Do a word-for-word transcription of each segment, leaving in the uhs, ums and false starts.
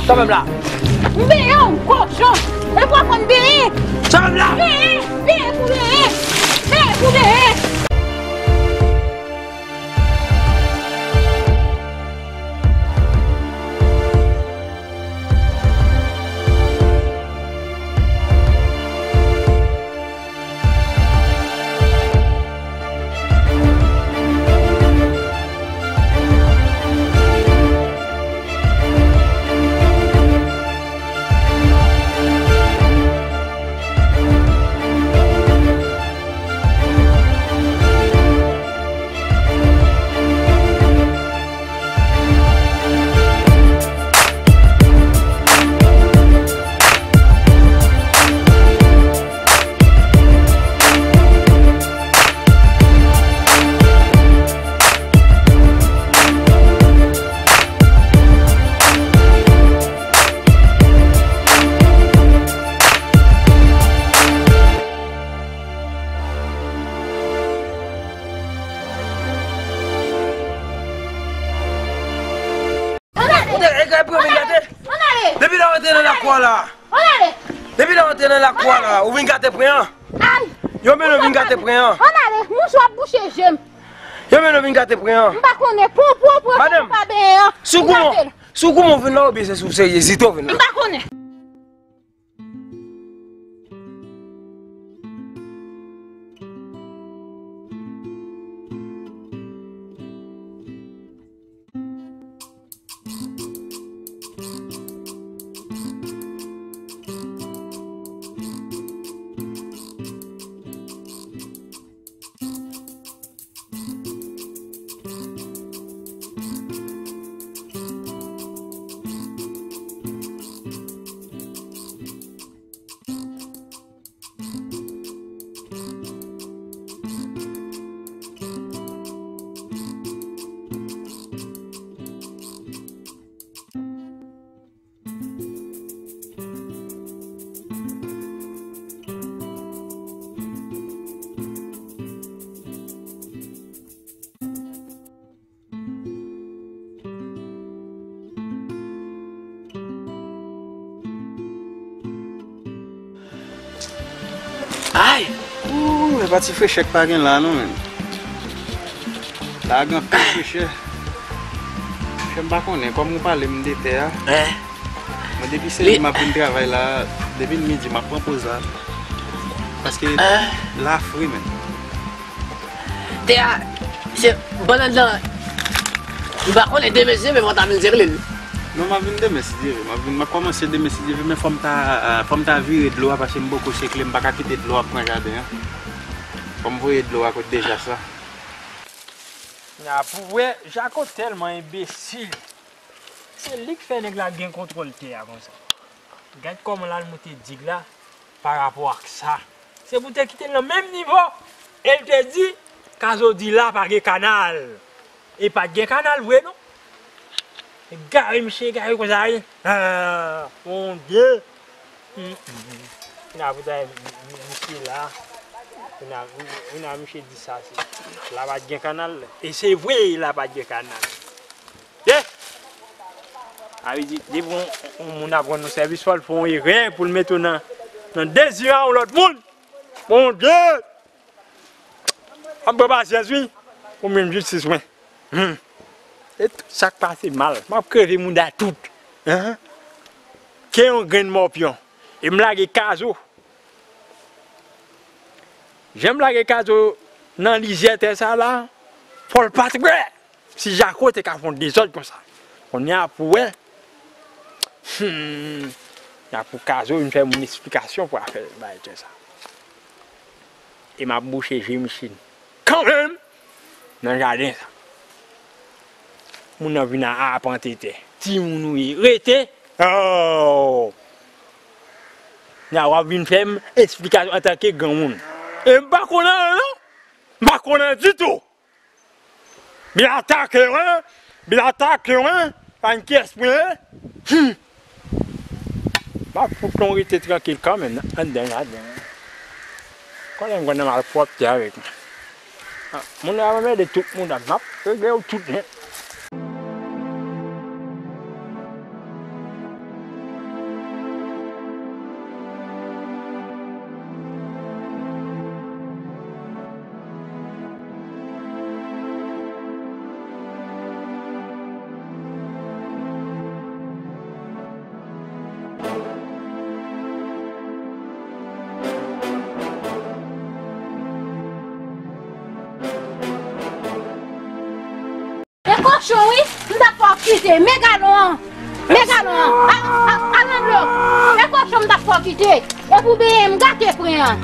Kanmenm la. M benyen w, kochon. E w pa konn benyen. Kanmenm la. Benyen, benyen pou benyen. Benyen pou benyen. Ann ale! Kote, e, kay pran vin gate? Ann ale! Depi lè w antre nan lakou a la. Ann ale! Depi lè w antre nan lakou a la, ou vin gate pran an. Ay! Yo mennen w vin gate pran an. Ann ale! Mouche w ap bouche je m. Yo mennen w vin gate pran an. M pa konnen. Pran, pran, pran, pran, pa benyen an. Madanm, si w kouman, si w kouman w vin la, oubyen se sou seryezite w vin la? M pa konnen. Ay! Ooh, e pa ti frechè k pa gen la non, menm. La gen anpil frechè. Frechè, m pa konnen, kòm ou pale m de tè a. Eh. Mwen, depi se li m ap vin travay la, depi l midi, m ap pran poz la. Paske la fre, menm. Tè a, se bann anndan. M pa konnen, demen si Dye vle, mwen ta vin sere l. Non, m ap vin demen si Dye vle. M ap vin, m ap kòmanse demen si Dye vle, men fò m ta, fò m ta vire dlo a, paske m poko sekle, m pa ka kite dlo a pran jaden an. Fò m voye dlo a kot deja sa. Nya pou wè, Jako tèlman enbesil. Se li k fè nèg la gen kontwòl tè a konsa. Gad kòman l al moute dig la pa rapò ak sa. Se pou te kite l nan menm nivo. E l te di, Kazo di la pa gen kanal. E pa t gen kanal vre non. Egare misye egare konsa wi. Ah, Bondye. Kounye a pou ta misye la. Kounye a misye di sa se la pa t gen kanal. E se vre la pa t gen kanal. Ye! Sa vle di, depi yon, yon moun ap rann nou sèvis, fò l fè yon erè pou l mete w nan, nan dezi a yon lòt moun. Bondye! Ap pran pasyans, wi. Ou menm jistis mwen. Hmm. E tout sa k pase mal. M ap kreve mouda tout. Hein? Ke yon grenn mòpyon. E m lage Kazo. Jan m lage Kazo nan lizyè tè sa la, fò l pa t wè. Si Jako te ka fè yon dezòd konsa. Kounye a pou wè. Hmm. Nya pou Kazo vin fè moun esplikasyon pou afè bagay tè sa. E m ap bouche je misye kanmenm nan jaden sa. Moun nan vin a apante tè. Timoun ou ye, rete. Oh! Nya w ap vin fè m esplikasyon antanke granmoun. E m pa konn anyen non. M pa konn anyen ditou. Vin atake mwen, vin atake mwen, pa n ki espri, hein? Hmm. M ap fout nou rete trankil kanmenm anndan jaden an. Konnen m konn nan malpwòpte avèk mwen. Ah, moun yo ap anmède tout moun, m ap regle yo tout nèt. E kochon wi, m t ap fè w kite. Men galon an. Men galon an. A, a, a, nan dlo. E kochon m t ap fè w kite. E pou benyen m gate pran an.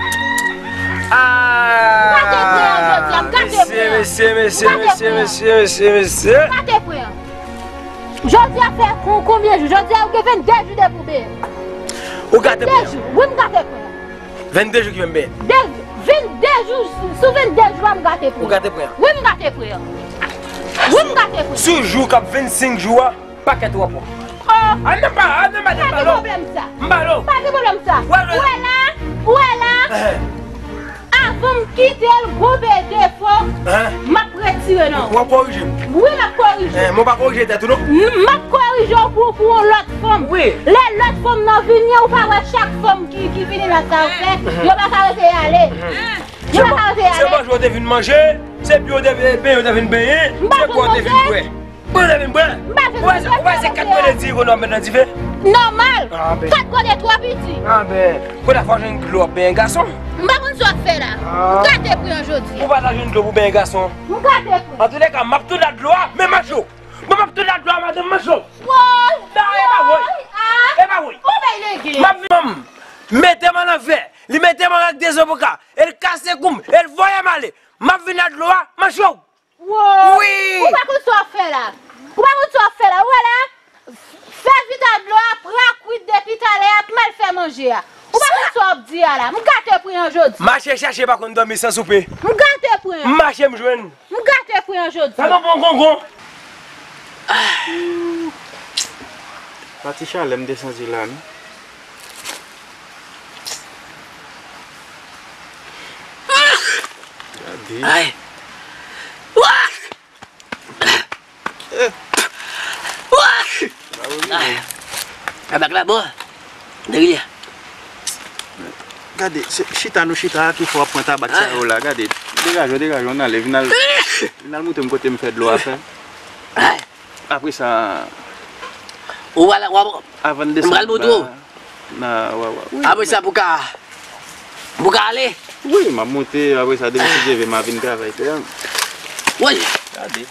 M gate pran an jodi a, m gate pran an. Mesye, mesye, mesye, mesye, mesye, mesye. M gate pran an. Jodi a fè kon-, konbyen jou? Jodi a ou gen vennde jou depi w benyen. Ou gate pran an? Vennde jou. Wi, m gate pran an. Vennde jou ki fè m benyen. De, vennde jou, sou, sou vennde jou a m gate pran an. Ou gate pran an? Wi, m gate pran an. Wi, m gate pran an. Sou jou k ap vennsenk jou a, pakèt rapò. Oh. A non, pa, a non, madanm, pa gen pwoblèm sa. M pa lo. Pa gen pwoblèm sa. Ou wè la, ou wè la. Avan m kite l, gonbe defo, m ap retire nan ou. W ap korije m? Wi, m ap korije. Eh, men w pa korije tèt ou non? M, m ap korije w pou, pou yon lòt fanm. Wi. Lè lòt fanm nan vini, ou pa wè chak fanm ki, ki vini la sa yo fè, yo pa ka rete y ale. Yo pa ka rete y ale. Se manje w te vin manje, se byen w te vin, benyen w te vin benyen, se bwè w te vin bwè. Bwè w te vin bwè. Ou pa wè se, ou pa wè se kat gode diri konn w ap met nan dife? Nòmal. Kat gode twò piti. Anben, kote fò jwenn dlo w ap benyen gason? M pa konn sa w ap fè la. M gate pran an jodi. Ou pa ta jwenn dlo pou benyen gason? M gate pran an. Antouleka, m ap tou la dlo a, men manje w. Bon, m ap tou la dlo a, madanm, manje w. Woy! Non, e pa woy. E pa woy. Ou bay lege. M ap vin, m mete m alanvè. Li mete m ak de zo boka. E l kase kou m. E l voye m ale. M ap vin la dlo a, manje w. Woy! Wi! Ou pa konn sa w ap fè la. Ou pa konn sa w ap fè la. Ou wè la? Fè vit a dlo a, pran kwit depi talè a, ap mal fè manje a. Ou pa konn sa w ap di a la. M gate pran an jodi. Mache chache pa konn dòmi san soupe. M gate pran an. M mache m jwenn. M gate pran an jodi. Sa nou bon gongon. Pati chalè m te santi la, non. Gade. Ay. Wa! Eh. Wa! Ay. Tabak la bon. Degilye. Gade, se chita nou chita a ki fè w ap pran tabak sa yo la. Gade, degaje w, degaje w, ann ale, vin al, vin al montre m kote m fè dlo a fè. Apre sa, ou pral, w ap, avan n desann, m pral montre w. Apre sa, pou ka, pou ka ale. Wi, m ap monte, apre sa, demen si Dye vle, m a vin travay tou. Wi. Gade,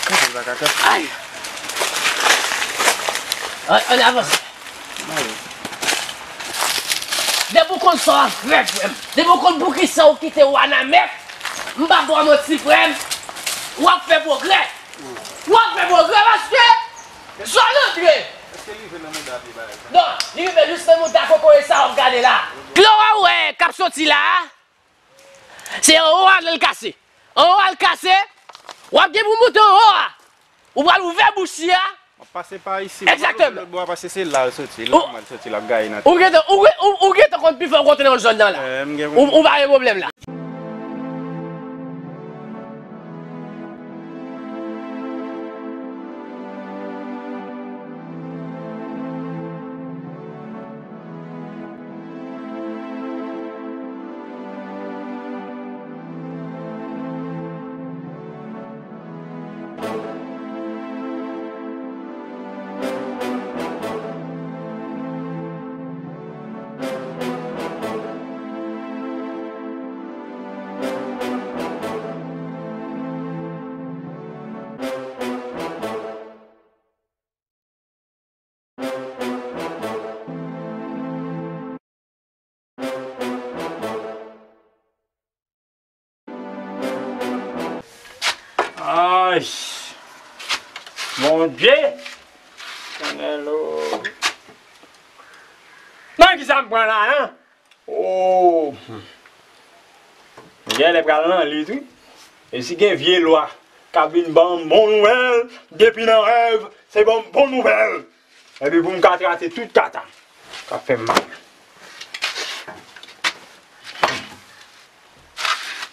konprann pa ka fè. Ay. Ann, ann avanse. Depi w konn sa w ap fè, frè m. Depi w konn poukisa w kite Wanament, m p ap ba w manti, frè m. W ap fè pwogrè. W ap fè pwogrè paske zòn antre. Èske li rive nan mouda pye bagay sa? Non, li rive jis nan mouda kokoye sa w ap gade la. Dlo a w wè k ap soti la a, se anwo a l kase. Anwo a l kase, w ap gen pou moute anwo a. Ou pral ouvè bouch li a. W ap pase pa isi. Egzakteman. Lòt bò a, paske se la l soti. Lòt bò a l soti, l ap gaye nan tè. Ou gentan, ou, ou, ou gentan konn pi fò w kontre nan zòn nan la. Ou, ou pa gen pwoblèm la. Ay! Bondye! Nan ki sa m pran la, an? Oh! M genlè pral nan lit, wi. E si gen vye lwa k ap vin ban m bon nouvèl, depi nan rèv, se ban m bon nouvèl. Epi pou m ka trase tout kata k ap fè m mal.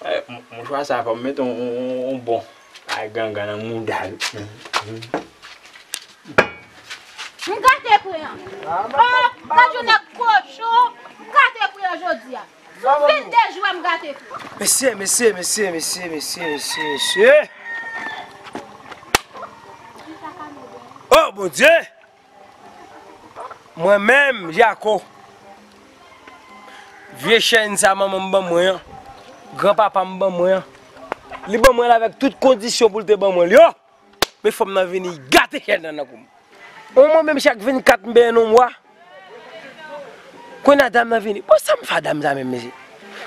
Eh, m-, mouchwa sa, fò m mete yon, yon, yon, yon bon ay gangan nan mouda l. M gate pran. Oh, gad yon nèg kochon. M gate pran jodi a. Sou vennde jou a m gate pran. Mesye, mesye, mesye. Oh, Bondye! Mwen menm, Jako, vye chèn sa manman m ban mwen an, granpapa m ban mwen an, li ban mwen l avèk tout kondisyon pou l te ban mwen l yo. Men fanm nan vini gate chèn nan nan kou m. Mwen menm chak vennkat m benyen nan mwa. Kounye a dam nan vini. Bon, sa m fè a dam sa menm, mesye?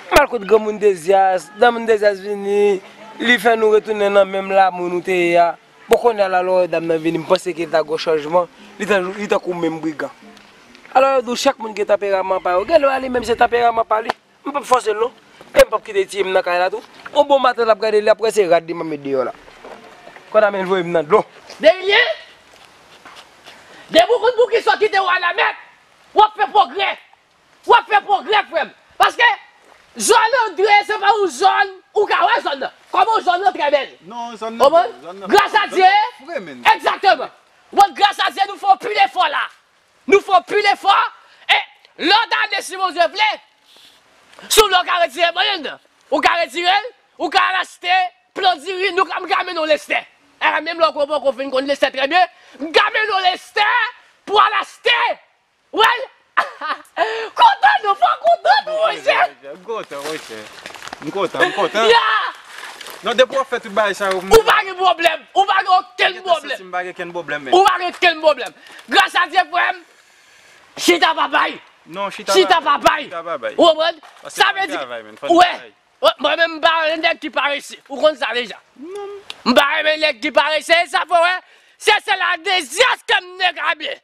M al kot granmoun Dezyas, granmoun Dezyas vini, li fè nou retounen nan menm lamour nou te ye a. Bon, kounye a la, lè w wè dam nan vini, m panse ke ta gon chanjman, li ta, li tankou menm brigan. Alò, yo di w chak moun gen tanperaman pa yo. Gen lè w a li menm se tanperaman pa li. M p ap fòse l non. E m p ap kite l tiye m nan kay la tou. On bon maten l ap gade li, apre se rad li m ap met deyò la. Kòd a men l voye m nan dlo. Derilyen, depi w konn poukisa w kite w a la mèt, w ap fè pwogrè. W ap fè pwogrè, frè m. Paske zòn Andre se pa yon zòn ou ka wè zòn nan. Kòman zòn nan trè bèl. Non, zòn nan bèl, zòn nan bèl. Gras a Dye. Egzakteman. Bon, gras a Dye, nou fè yon pil efò la. Nou fè yon pil efò. E lòt ane, si Bondye vle, si w vle, w ka retire mwayenn nan. Ou ka retire l, ou ka al achte plan diri, nou ka, m ka mennen w Lestè. E menm lè w poko fin konn Lestè trè byen, m ka mennen w Lestè pou w al achte. Wè l? Kontan nou, fò kontan nou, monchè. M kontan, monchè. M kontan, m kontan. Ya! Non, depi w ap fè tout bagay sa yo, m... Ou pa gen pwoblèm. Ou pa gen okenn pwoblèm. M pa gen okenn pwoblèm, men. Ou pa gen okenn pwoblèm. Gras a Dye, frè m, chita pa bay. Non, chita pa bay. Chita pa bay. Chita pa bay. Ou konprann? Sa vle di, wè. Mwen menm, m pa renmen nèg ki parese. Ou konn sa deja. M pa renmen nèg ki parese. Sa fè, wè, se sèl a Dezyas ke m nèg a byen.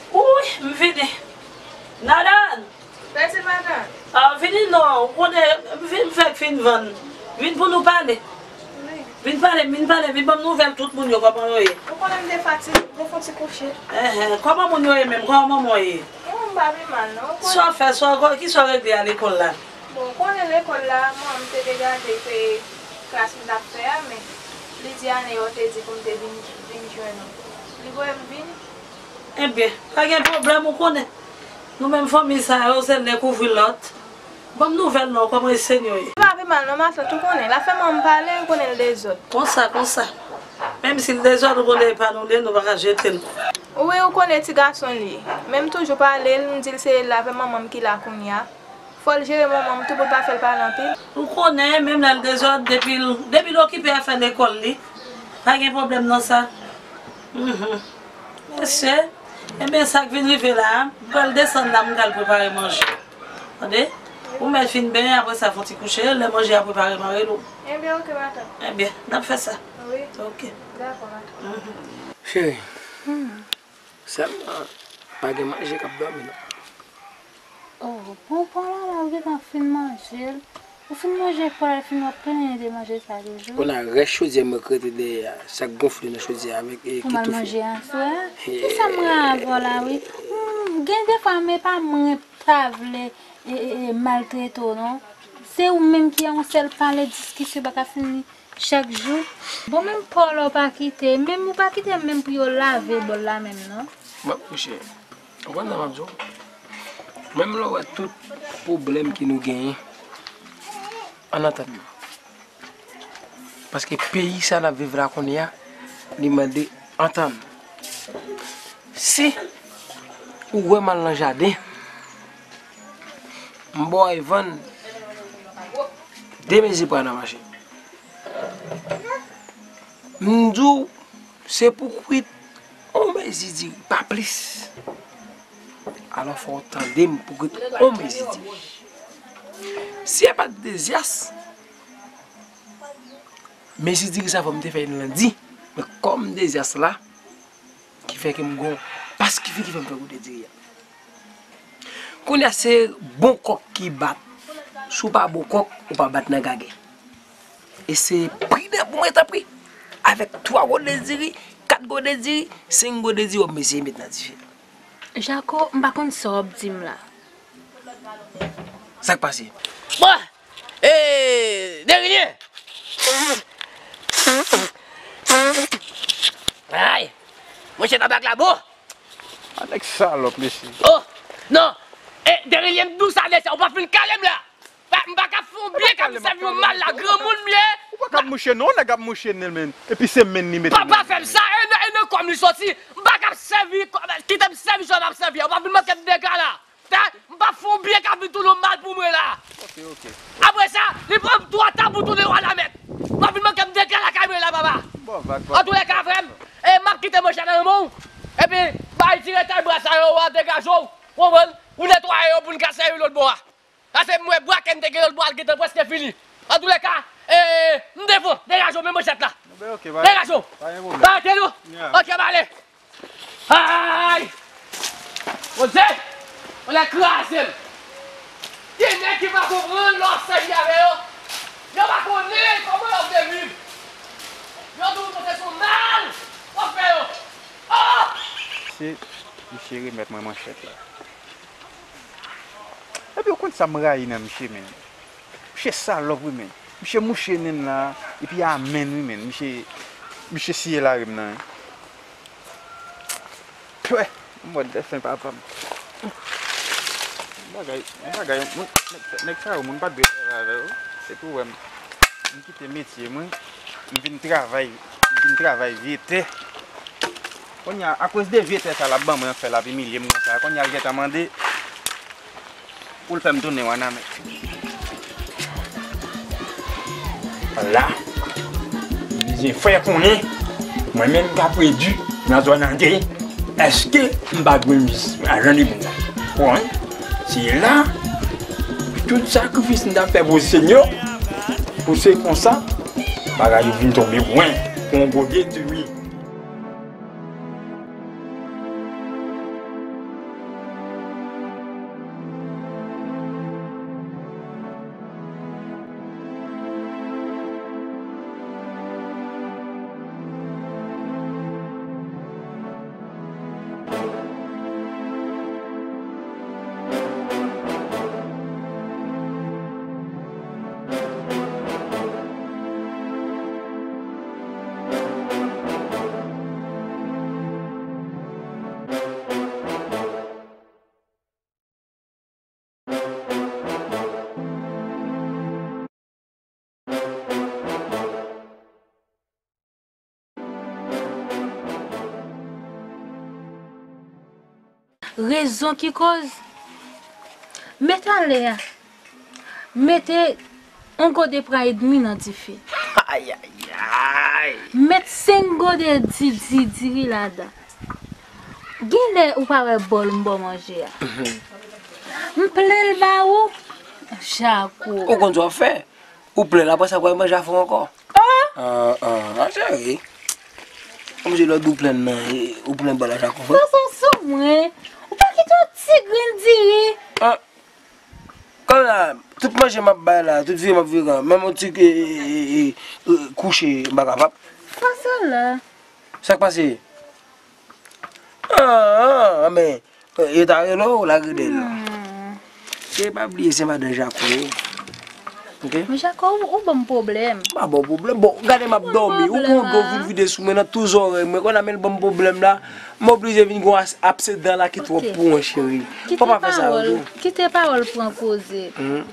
Wi, m vini. Nadan! Pèdi madan. A, vini non, ou konnen, m vin fèk fin vann. Vin pou nou pale. Wi. Vin pale, vin pale, vin ban m nouvèl tout moun yo, kòman yo ye? Ou konnen m te fatige, m te fè yon ti kouche. Enhen, kòman moun yo ye menm? Kòman manman w ye? Bon, m pa pi mal, non. Ou konnen. Sa w fè, sa w, kisa w regle a lekòl la? Bon, ou konnen lekòl la, manman m te degage ke klas m t ap fè a, men li di Ane yo te di pou m te vin, vin jwenn ou. Li voye m vini. Ebyen, pa gen pwoblèm, ou konnen. Nou menm fanmi sa yo, se youn kouvri lòt. Ban m nouvèl non, kòman Esenyo ye? Li pa pi mal non, matant, ou konnen. L ap fè manman m pale, ou konnen l dezòd. Konsa, konsa. Menm si l dezòd, ou konnen e pa nou li ye, nou pa ka jete l. Wi, ou konnen ti gason li ye. Men m toujou pale l, m di l se l avè manman m ki la kounye a. Fò l jere manman m tou pou l pa fè l pale anpil. Ou konnen, menm lè l dezòd, depi l, depi l okipe afè lekòl li, pa gen pwoblèm nan sa. Mhm. Mesye, ebyen, sa k vin rive la a, m pral desann la, m pral prepare manje. Tande? Ou mèt fin benyen, apre sa, fè yon ti kouche, lè manje a prepare, m a rele w. Ebyen, oke, matant. Ebyen, n ap fè sa. Wi. Oke. Dakò, matant. Mhm. Cheri, sèlman, pa gen manje k ap dòmi, non. Oh, bon, pwa la, la, ou gentan fin manje l. Ou fin manje pwa la, fin w ap plenyen de manje sa toujou. Kounye a, rès chodyè m k rete dèyè a, sa k gonfle nan chodyè a, avèk, e, ki toufe. Ou mal manje aswè a? Ki sa m ran avè w la, wi? Hmm, gen de fwa, men pa mwen pa vle, e, e, e, maltrete w, non. Se ou menm ki a yon sèl pale, diskisyon pa ka fini. Chak jou. Bon, menm pwa w la w pa kite, menm ou pa kite menm pou yo lave bòl la menm non. M ap kouche. Ou konn sa m ap di w? Menm lè w wè tout pwoblèm ke nou genyen, ann antann nou. Paske peyi sa n ap viv la kounye a, li mande antann. Si ou wè m al nan jaden, m ba w vann de mezi pwa nan mache. M di w, se pou kwit on mezi diri, pa plis. Alò, fò w tande m pou kwit on mezi diri. Si e pa t Dezyas, mezi diri sa fò m te fè l lendi. Men kòm Dezyas la, ki fè ke m gon Èske ki fè m fè gode diri a? Kounye a se bon kòk ki bat. Si w pa bon kòk, ou pa bat nan gagè. E se pridan pou mwen, tanpri. Avèk twa gode diri, kat gode diri, senk gode diri, w ap eseye met nan dife. Jako, m pa konn sa w ap di m la. Sa k pase? Bon! E, Derilyen! Ay! Monchè, tabak la bon! A, nèg salòp, mesye. Oh! Non! E, Derilyen, m di w sa, mesye, ou pa fin kale m la! Pa, m pa ka fè w byen k ap sèvi yon mal la, granmoun m ye. Ou pa ka mouche non, nèg ap mouche nen men. Epi se men li mete. Papa fè m sa, e nan, e nan kò m li soti. M pa ka sèvi, kite m sèvi sa m ap sèvi a. Ou pa vin manke m dega la. Tè, m pa fè w byen k ap vin tounen mal pou mwen la. Ok, ok. Apre sa, li pran m twa tan pou tounen w alamèt. Ou pa vin manke m dega lakay mwen la, papa. Bon, vag, vag. Antoulèka, frè m, e m ap kite manchèt nan men w. Epi, bay ti retay bra sa yo, w a degaje w. Konprann? Ou netwaye yo pou n ka sèvi lòt bò a. Paske m wè bwa ke n te gen lòt bò a, l gentan prèske fini. Antoulèka, e, m devan, degaje w, men manchèt la. Degaje w. Pa gen pwoblèm. Pa rete non. Ok, m ale. Ay! Bondye, w lè kraze m. Gen nèg ki pa konprann lè w sèvi avè yo. Yo pa konnen kòman yo vle viv. Yo di w se sou mal w ap fè yo. Oh! Se misye remèt mwen manchèt la. Epi ou konn sa m rayi nan misye, men. Misye salòp, wi, men. Misye mouche nen la, epi a men, wi, men. Misye, misye siye lari m nan, wi. Pwè, m mò dèfen papa m. Bagay, bagay, moun, nèg, nèg sa yo, moun pa t dwe travay avè yo. Se pou wè m, m kite metye mwen, m vin travay, m vin travay vye tè. Kounye a, akoz de vye tè sa l ap ban mwen, fè l ap imilye m konsa. Kounye a, l gentan mande pou l fè m tounen Wanament. La, m bezwen fè konnen, mwen menm k ap pwodui nan zòn André, èske m pa dwe m jis ajan de moun? Bon, se la, tout sakrifis m t ap fè pou Senyè, pou se konsa, bagay yo vin tonbe pou mwen, pou yon gode diri. Rezon ki koz, met ale a, mete yon gode pran edmi nan dife. Ay, ay, ay. Met senk gode di, di, diri ladan. Genlè ou pa wè bòl m ba w manje a. M plen l ba ou, Jako. Ou konn sa w ap fè? Ou plen l, apre sa, w pral manje afè w ankò. Oh! Ah, ah, ah, cheri. Kòmsi lòt ou plen nan, ou plen bòl la, Jako. Sa, sa sou mwen. Ou pa kite yon ti grenn diri. Ah. Kòm la, tout manje m ap bay la, tout vire m ap vire, menm yon ti, e, e, e, e, e, kouche, m pa kapab. Sa, sa la. Sa k pase? Ah, ah, ah, men, yo ta rele w, lage dèyè l. Hmm. Se pa bliye, se madan Jako ye. Ok? Men Jako, ou, ou ban m pwoblèm. M pa ba w pwoblèm. Bon, gade m ap dòmi. Ou konn dlo vin vide sou mwen nan tout zòrèy mwen. Konn a men l ban m pwoblèm la. M oblije vin gon as-, absedan la ki twòp pou mwen, cheri. Fò pa fè sa yo tou. Kite pawòl pran koze. Mhm.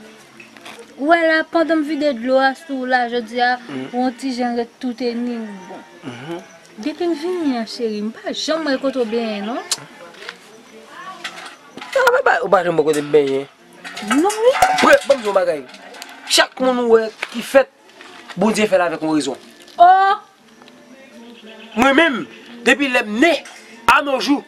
Ou wè la, pandan m vide dlo a sou ou la jodi a, ou yon ti jan ret tout e ni bon. Mhm. Depi m vini an, cheri, m pa janm wè kote w benyen, non. Ah, ba, ba, ou pa janm wè kote m benyen. Non, wi. Pre, ban m di w yon bagay. Chak moun ou wè ki fèt, Bondye fè l avèk yon rezon. Oh! Mwen menm, depi lè m ne, a nos jours,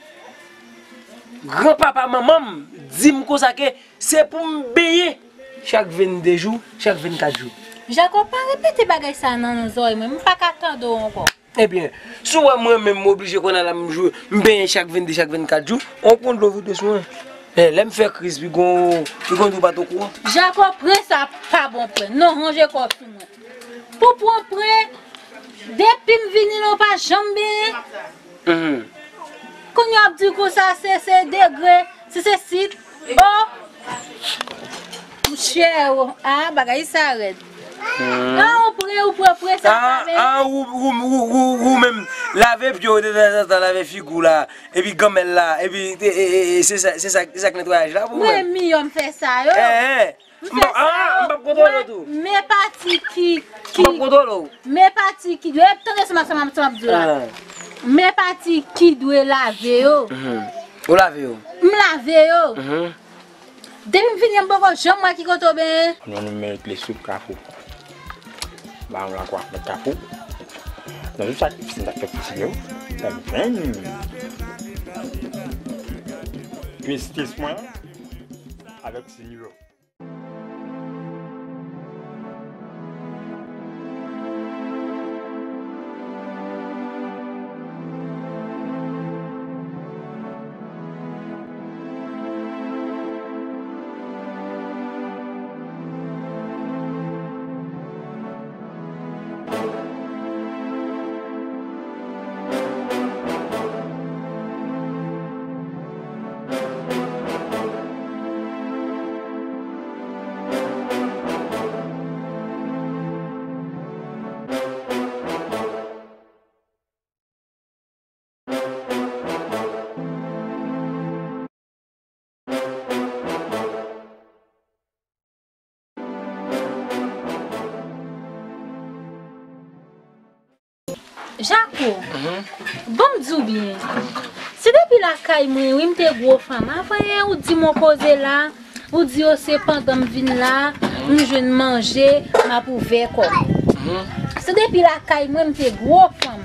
granpapa manman m di m konsa ke se pou m benyen chak vennde jou, chak vennkat jou. Jako, pa repete bagay sa nan, nan zòrèy mwen, m pa ka tande w ankò. Ebyen, si w wè mwen menm m oblije konn al la m jwe, m benyen chak vennde, chak vennkat jou, on pran dlo vide sou mwen. Eh, lè m fè kriz, pi gon, pi gon di w pa t okouran. Jako, pran sa pa bon pran. Non, ranje kò w sou mwen. Pou pran pran, depi m vini la, w pa janm benyen. Mhm. Kounye a w ap di konsa, se, se degre, se, se sit. Oh! Monchè, oh. Ah, bagay sa rèd. Hmm. Ah, ou pran, ou pran, pran sa. Ah, ah, ou, ou, ou, ou, ou menm, lave pye w de tanzantan, lave figi w la, epi ganmèl la, epi, e, e, e, e, se sa, se sa, se sa k netwayaj la pou ou menm. Mwen, m miyò m fè sa yo. Eh, eh. M p ap, ah, m p ap kontwole w tou. Men pati ki, ki, m p ap kontwole w. Men pati ki dwe, tande sa m, sa m, sa m ap di w la. Ah. Men pati ki dwe lave yo. Mhm. Ou lave yo? M lave yo. Mhm. Depi m vini an, m poko janm wè ki kote w benyen. Nou, nou met li sou kafou. Ba yon lakwa met kafou. Nan tout sa ki pisin ta fè pisin yo. Sa vin. Mistis mwen avèk sinyo. Jako, mhm, bon m di w byen. Se depi lakay mwen, wi, m te gwo fanm. Avan yè, ou di m on koze la, ou di yo se pandan m vin la, m jwenn manje, m ap ouvè kò m. Mhm. Se depi lakay mwen, m te gwo fanm.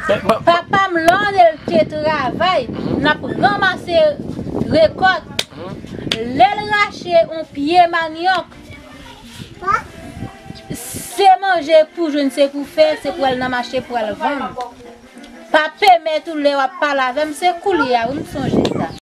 Men, men, papa m, lè l te travay, mhm, n ap ranmase rekòt. Mhm. Lè l rache on pye manyòk, se manje pou jwenn, se pou fè, se pou al nan mache pou al vann. Pa pèmèt ou lè w ap pale avè m, se koulye a wi m sonje sa.